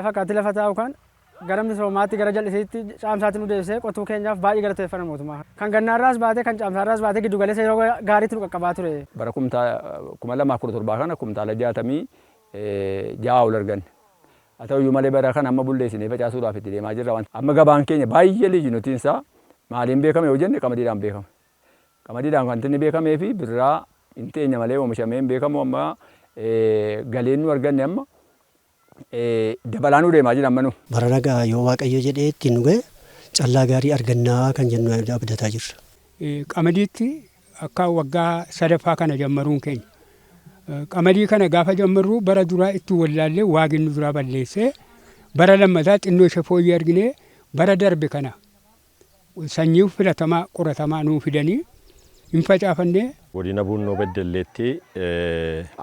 Lafa akkaatti lafa taa'u kan gara misoomaatti, gara jal'isiitti, caamsaatti nu deebisee qotuu keenyaaf baay'ee galateeffanna mootummaa. Kan gannaarraas baatee, kan caamsaarraas baatee, giddu galeessa yeroo gaariitti nu qaqqabaa ture. Bara 2017 kana kumtaala 66 ol arganne. Haa ta'u iyyuu malee, bara kana amma bulleessinee facaasuudhaaf itti deemaa jirra. Amma gabaan keenya baay'ee liyyunutiin isaa maaliin beekame yoo jenne, qamadiidhaan beekama. Qamadiidhaan wanti inni beekamee fi birraa hin teenya malee oomishamee hin beekamu. Amma galiin nu arganne amma dabalaa nu deemaa jira amma nu. Bara nagaa yoo Waaqayyo jedhee ittiin nu ga'e, callaa gaarii argannaa kan jennu abdataa jirra. Qamadiitti akka waggaa sadaffaa kana jammaruun keenya. Qamadii kana gaafa jammarru, bara duraa itti wallaallee waaqni nu duraa balleessee, bara lammataa xinnoo ishee fooyyee argine. Bara darbe kana sanyii filatamaa qoratamaa nuu fidanii hin facaafannee. Godina Buunnoo Beddelleetti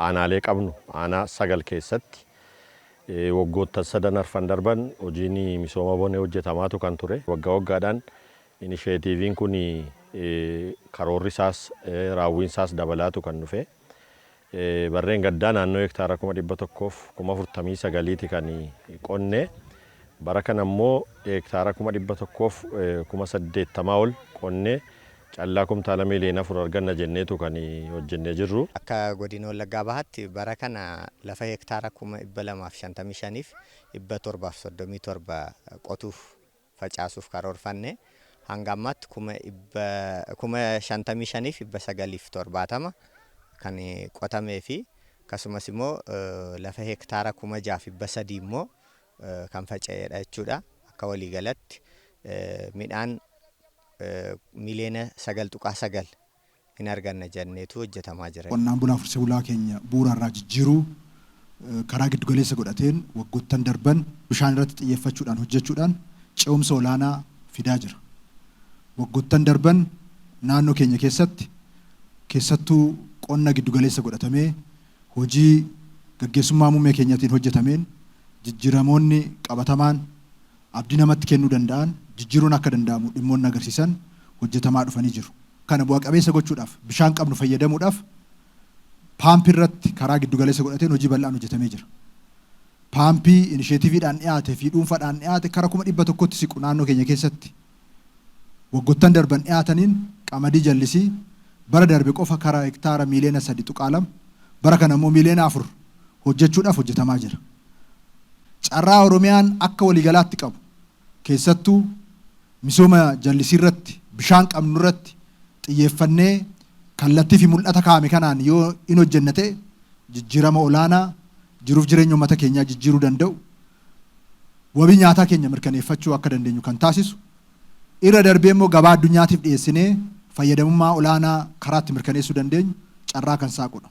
aanaalee qabnu aanaa sagal keessatti waggoottan sadan arfan darban hojiin misooma bonee hojjetamaatu kan ture. Waggaa waggaadhaan inisheetiiviin kun karoorri isaas, raawwiin isaas dabalaatu kan dhufe. Barreen gaddaa naannoo hektaara 149,000ti kan qonne. Bara kana immoo hektaara 180,000 ol qonnee callaa kumtaala miiliyoona 4 arganna jenneetu kan hojjennee jirru. Akka godina Wallaggaa Bahaatti bara kana lafa hektaara 255,737 qotuuf facaasuuf karoorfanne, hanga ammaatti 55,970 kan qotamee fi akkasumas immoo lafa hektaara 6,300 immoo kan faca'edha jechuudha. Akka waliigalatti midhaan miiliyoona 9.9 hin arganna jenneetu hojjetamaa jira. Qonnaan bulaa, horsiisee bulaa keenya bu'uura irraa jijjiiruu karaa giddugaleessa godhateen waggoottan darban bishaan irratti xiyyeeffachuudhaan hojjechuudhaan ce'umsa olaanaa fidaa jira. Waggoottan darban naannoo keenya keessatti, keessattuu qonna giddugaleessa godhatamee hojii gaggeessummaa muummee keenyatiin hojjetameen, jijjiiramoonni qabatamaan abdii namatti kennuu danda'an, jijjiiruun akka danda'amu dhimmoonni agarsiisan hojjetamaa dhufanii jiru. Kana bu'a qabeessa gochuudhaaf, bishaan qabnu fayyadamuudhaaf paampii irratti karaa giddugaleessa godhateen hojii bal'aan hojjetamee jira. Paampii inisheetiiviidhaan dhiyaate fi dhuunfaadhaan dhiyaate kara 100,000tti siqu naannoo keenya keessatti waggoottan darban dhiyaataniin, qamadii jallisii bara darbe qofa kara hektaara miiliyoona 3.2, bara kana immoo miiliyoona 4 hojjechuudhaaf hojjetamaa jira. Carraa Oromiyaan akka waliigalaatti qabu, keessattuu misooma jallisii irratti bishaan qabnu irratti xiyyeeffannee kallattii fi mul'ata kaa'ame kanaan yoo in hojjenna ta'e, jijjiirama olaanaa jiruuf jireenya uummata keenyaa jijjiiruu danda'u, wabii nyaataa keenya mirkaneeffachuu akka dandeenyu kan taasisu, irra darbee immoo gabaa addunyaatiif dhiyeessinee fayyadamummaa olaanaa karaatti mirkaneessuu dandeenyu carraa kan saaqudha.